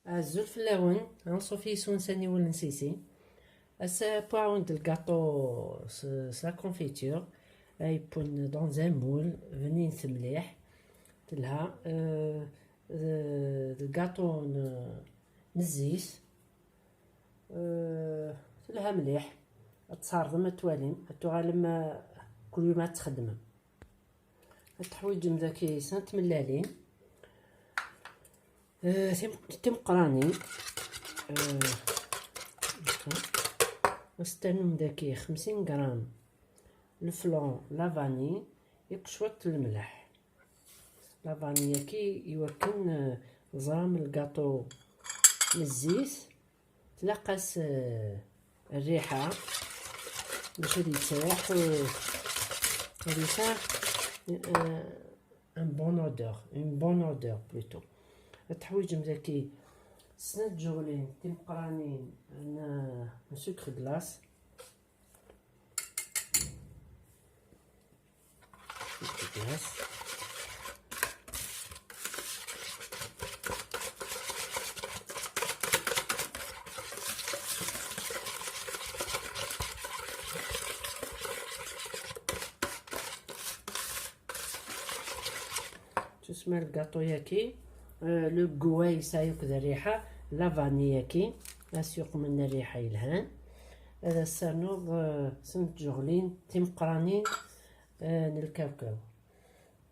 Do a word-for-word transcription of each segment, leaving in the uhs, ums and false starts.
Azul fell-awen, anṣuf yis-wen s aniwel n Sisi. Ass-a, wwiɣ-awen-d lgaṭu s, s la confiture. Ay wwin dans un moule, bnin-t mliḥ. Telha, euh, euh, lgaṭu n, n zzit. Euh, telha mliḥ. Ad tɛerḍem, ad twalim, ad tuɣalem, euh, kul yum ad txeddmem. Ad teḥwiǧem daki snat tmellalin. Eh, tim-, timeqqranin. Eh, هكا. Ad s-ternum daki xemsin gram leflan la vanille, akked cwiṭ n lemleḥ. La vanille-agi iwakken, eh, teẓram lgaṭu n zzit. Tlaq-as, eh, rriḥa bac ad yettraḥ, eh, rriḥa, eh, un bon odeur, une bonne odeur plutôt. Ad teḥwiǧem daki snat tjeɣlin timeqqranin n, n sucre glace. Tusma lgaṭu-yaki, euh, le goût-a yesɛa yakk d rriḥa, la vanille-yaki, ad s-yuqmen rriḥa yelhan. Ad as-ternuḍ, euh, snat tjeɣlin timeqqranin, euh, n lkawkaw.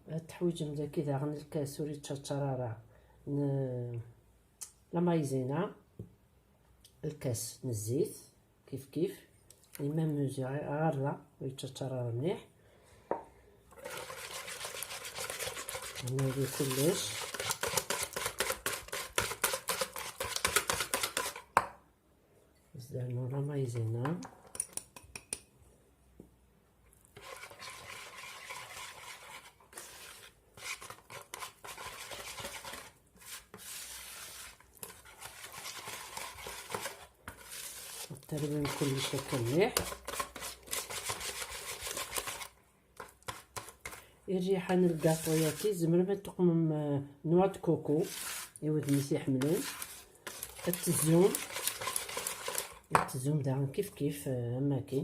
Ad teḥwiǧem daki daɣen lkas ur yettčaččar ara n la maïzena, lkas n zzit, kif kif, les mêmes mesures, ɣer da, ur yettčaččar ara mliḥ. Nadi kullec. Zdarnu la maïzena. Terwim kullec akka mliḥ. Rriḥa n lgaṭu-yaki, tzemrem ad tuqmem, eh, noix de coco, i wudem-is iḥemlen. Ad tezzum, ad tezzum daɣen kif kif, eh, am waki.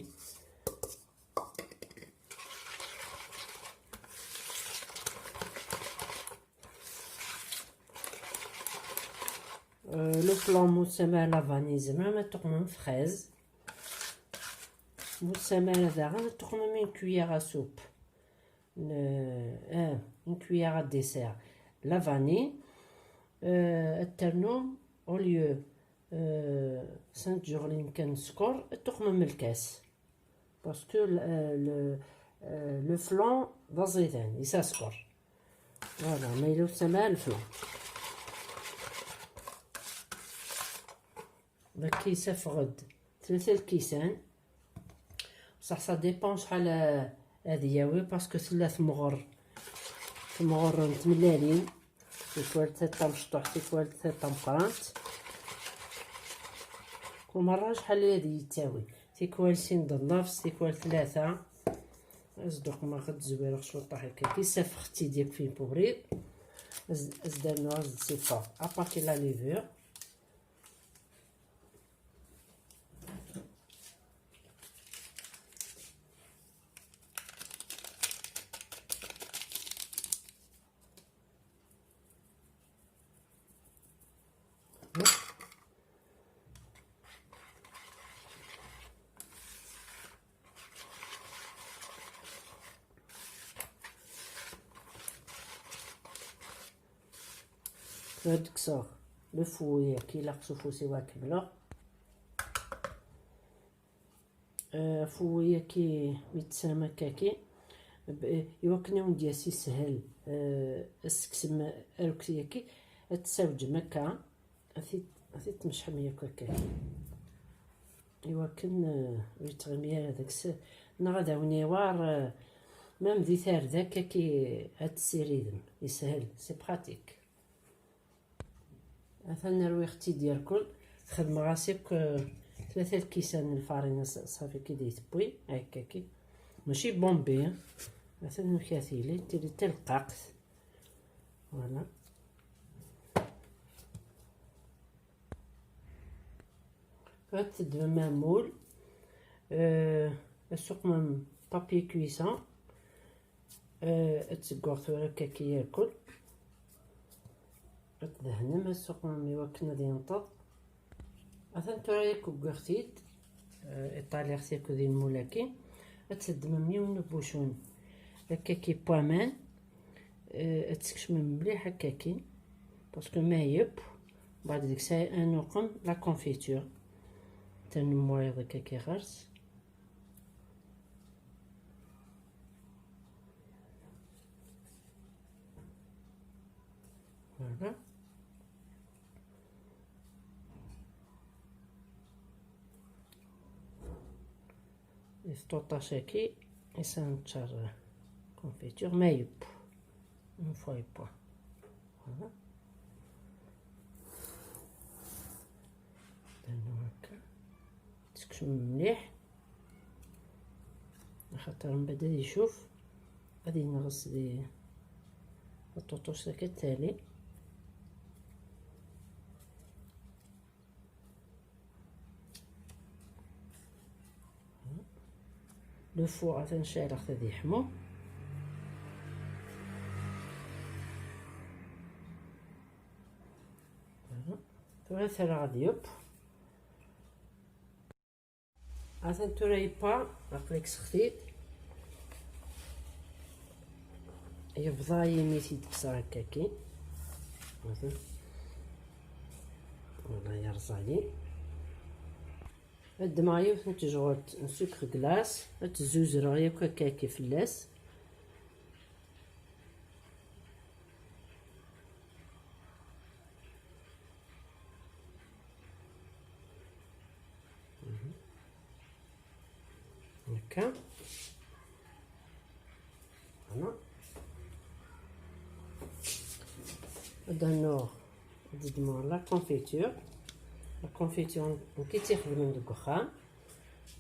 Euh, le flan musamar la vanille, tzemrem ad tuqmem fraise. Musamar daɣen ad tuqmem une cuillère à soupe. Ne, eh, une cuillère à dessert. La vanille, euh, ad ternum, au lieu, euh, snat tjeɣlin kan sskeṛ, ad tuqmem lkas. Parce que le, euh, le, euh, le flan d aẓidan, yesɛa sskeṛ. Voilà, ma yella ur tesɛam ara leflan. Daki yessafeɣ-d tlata lkisan. Bṣaḥ ça dépend acḥal, euh, ad yawi, parce que tella temɣer, temɣer n tmellalin. Tikwal tiṭ tamecṭuḥt, tikwal tiṭ tameqqrant. Kul merra acḥal i ad yettawi. Tikwal sin d nnefs, tikwal tlata. Ad s-d-uqmeɣ, ad d-zwireɣ cwiṭ akka. Issafeɣ-tt-id yakk fi ubrid. Ad s-, ad s-d-rnuɣ, ad s-d-sifeɣ apati la levure. Ad kkseɣ le fouet-agi, ilaq s ufus-iw ad kemmleɣ. Eh, fouet-agi mi tesram akkagi, b-, iwakken ad wen-d-yas yeshel, eh, ad s-tekksem arekti-agi, ad tessawǧem akka, ad t-, ad t-tmecḥem yakk akkagi. Iwakken, eh, ur yettɣimi ara deg-s, neɣ ad awen-iwar, eh, même di tarda akkagi ad tessiridem. Yeshel, c'est pratique. Atan rwiɣ-tt-id irkul. Xedmeɣ-as akk, eh, tlata lkisan n lfarina, s-, ṣafi ki d-tewwi, akka ki. Mačči bombi, atan amek ara tili, tili d taleqqaqt. Voilà. Ad teddmem amul, euh, ad tessuqmem papier cuisson, euh, ad tseggeɣ tura akka-ki irkel. Ad tdehnem, ad tessuqmem i wakken ad yenṭeḍ. Atan tura yakk ugiɣ-t-id, euh, iṭaliɣ-t yakk di lmul-agi. Ad teddmem yiwen n ubucun akka-ki n waman, euh, ad teskecmem mliḥ akka-ki, parce que ma yeww, mbeɛd deg-s ad nuqem la confiture. Tanemmwayeḍ akka-ki ɣer-s. Voilà. Yestuṭac-agi, isan ččar confiture, ma yeww. Une fois et pas. Voilà. Rnu akka. Tsekcem mliḥ. Axaṭer mbeɛd ad icuf, ad yenɣes di ṭuṭuct akka tali. Le four atan ceɛleɣ-t ad yeḥmu. Tura terra ad yeww. Atan tura yewwa, aql-ik sextit. Yebḍa-yi mi t-id-kkseɣ akka-ki. Atan. Wala yerẓa-yi. Ad ddmeɣ yiwet n tejɣelt n sucre glace, ad tt-zzuzreɣ yakk akka-ki fell-as. Akka. Voilà. Ad d-rnuɣ, ad d-ddmeɣ la confiture. La confiture nekk i tt-ixedmen deg uxxam.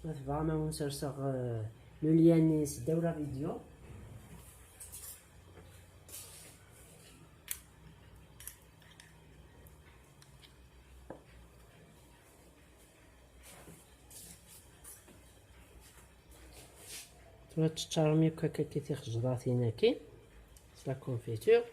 Ma tebɣam ad wen-serseɣ, euh, le lien-is ddaw la vidéo. Tura teččarem yakk akka-ki tixejḍatin-agi s la confiture.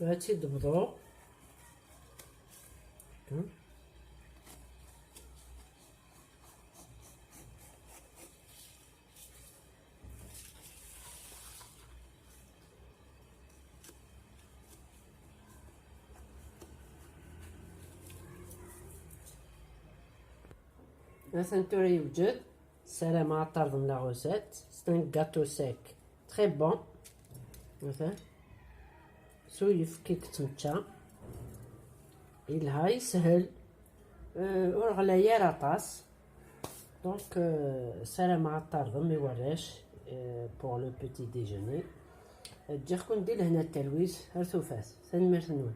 Tura ad tt-id-bḍuɣ. Atan tura yewjed. Ssarameɣ ad terḍem la recette. C'est un gâteau sec. Très bon. Atan. S uyefki i yettmečča. Yelha, yeshel. Euh, ur ɣlay ara aṭas. Donc, euh, ssarameɣ ad terḍem i warrac, euh, pour le petit déjeuner. Ǧǧiɣ-ken di lehna d talwit, ar tufat. Tanemmirt-nwen.